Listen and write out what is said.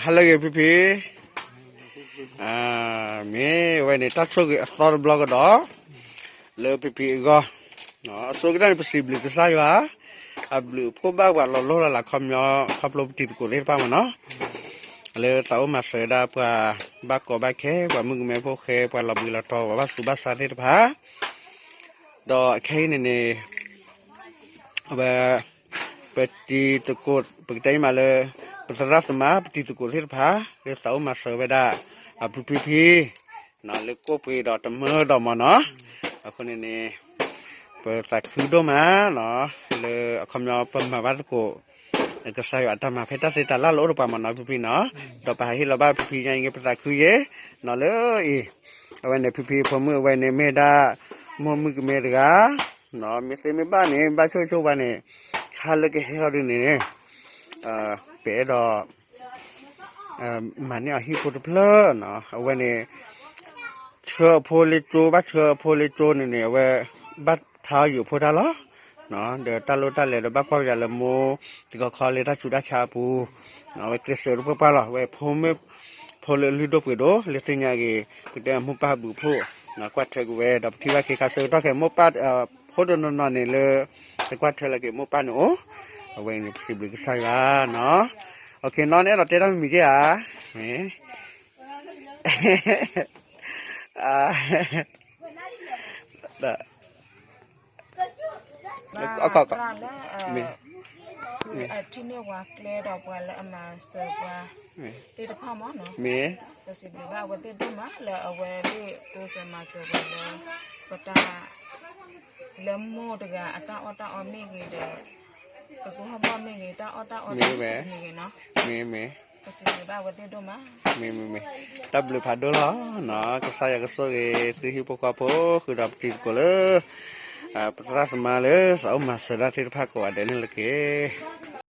ဟါလၢအဂ့ၤဖံဖံ, မ့ၢ်ဝဲန့ၣ် တၢ်ဆိၣ်ဂ့ၤအသီတဘျီကဒီး လၢဖံဖံအဂီၢ်, အဆိကတၢၢ်န့ၣ် ပစံးဘျုးကစၢ်ယွၤ အဘျုးအဖှိၣ်ဘၣ်ပှၤလီၤလိၢ်လီၤလးခီပညီ ခီဖျိပတံၤသကိးသ့ၣ်တဖၣ်မ့ၢ်နီၤ, လၢသးအိၣ်မၤစၢၤဝဲဒၣ်ပှၤဘၣ်ကီဘၣ်ခဲ ပှၤမုၣ်ကမဲဖိဃဲ ပှၤလီၤဘှံးလီၤတီၤ ပှၤဘၣ်သူဘၣ်ဆါသ့ၣ်တဖၣ်, ဒီးအခဲအံၤန့ၣ်န့ၣ် အဝဲ ပတံၤသကိး ပကတဲအံၤမးလၢ ပသရၣ်သမါ ပတံၤသကိးသ့ၣ်တဖၣ် လၢသးအိၣ်မၤစၢၤဝဲဒၣ် အဖံဖံဖံ လၢကိၣ်ပှ့ၤဒီးတမၢဒီးမ့ၢ်နီၤ, အဃိန့ၣ်န့ၣ် ပသးခုဒိၣ်မးနီၤ, လၢအခီပညီပမၤဘၣ်သကိး ကစၢ်ယွၤအတၢ်မၤဖဲတၢ်သ့တၢ်လၢ်လၢအိၣ်တပၤမ့ၢ်နီၤ ဖံဖံနီၤ, ဒီးပဟးဟ့ၣ်လီၤဘၣ်ဖံဖံညါအံၤ ပသးခုယဲၢ်နီၤလၢအံၤ, အဝဲန့ၣ်ဖံဖံဖိမုၣ်အဝဲန့ၣ်မ့ၢ်ဒၣ် မိၢ်မုၣ်ကမဲတဂၤ မ့ၢ်သ့မ့ၢ်ဘၣ်န့ၣ် ဘၣ်ဆိၣ်ဆိၣ်ဝဲန့ၣ် ခါလၢကဟဲအီၤဒုးန့ၣ် ပအဲၣ်ဒိး မၤန့ၢ်အီၤဟံၣ်ဖိတဖျၢၣ်နီၤ, အဝဲန့ၣ် ဆှၢအဖိလၢကၠိ ဘၣ်ဆှၢအဖိလၢကၠိန့ၣ်န့ၣ် အဝဲ ဘၣ်ထါအီၣ်ယိာ်ဖိတၢ်လီၤ, ဒီးတၢ်လိၣ်တၢ်လဲၤဒီးဘၣ်ကွၢ်ပယၤလၢမိၢ် တခီခီလၢတၢ်ဆူးတၢ်ဆါအပူၤ, အဝဲကျဲးစၢးတပှဲၤပှဲၤလီၤ, အဝဲဖိမုၣ် ဖိလၢအလုၢ်ဒိၣ်ပှ့ၤဒိၣ် လၢသ့ၣ်ညါဂ့ၤ ပတဲမိၢ်ပၢ်ဘုးဖှိၣ် ကွၢ်ထွဲက့ၤဝဲ ဒီးပထံၣ်ဘၣ်က့ၤခါဆၢကတီၢ်ခဲအံၤ မိၢ်ပၢ် ဖိတနီၤနီၤန့ၣ်လၢ တကွၢ်ထွဲလၢၤက့ၤမိၢ်ပၢ်န့ၣ်အိၣ်, အဝဲအံၤန့ၣ် ပစံးဘျုးကစၢ်ယွၤနီၤ, အခဲနီၤန့ၣ်အဲၣ်ဒိးတဲတၢ်မံၤမံၤက့ဧါ, မ့ၢ် လၢ မ့ၢ် ထံၣ်န့ၢ်ဝဲကျဲဒီးပှၤလၢအမၤစၢၤပှၤ သ့ၣ်တဖၣ်မ့ၢ်နီၤ, မ့ၢ် ပစံးဘျုးဘၣ်အဝဲသ့ၣ်ဒိၣ်မး လၢအဝဲသ့ၣ်တိစၢၤမၤစၢၤပှၤလၢ ပတၢ် လၢမိၢ်တဂၤအတၢ်အီၣ်တၢ်အီမ့ၢ်ဂ့ၤဒီး ပသူဟီၣ်ဘီၣ်မ့ၢ်ဂ့ၤ တၢ်အီၣ်တၢ်အီမ့ၢ်ဂ့ၤနီၤ, မ့ၢ် မ့ၢ် ပစံးဘျုးဘၣ်အဝဲသ့ၣ်ဒိၣ်မး, မ့ၢ် မ့ၢ် မ့ၢ် တၢ်ဘျုးဖးဒိၣ်လီၤနီၤ, ကစၢ်ယွၤကဆိၣ်ဂ့ၤ သုဟံၣ်ဖိဃီဖိ ဃုာ်ဒီးပတံၤသကိးလၢ ပသရၣ်သမါလၢ သးအိၣ်မၤစၢၤတၢ်သ့ၣ်တဖၣ်ကိးဂၤဒဲးန့ၣ်လၢၤက့ၤ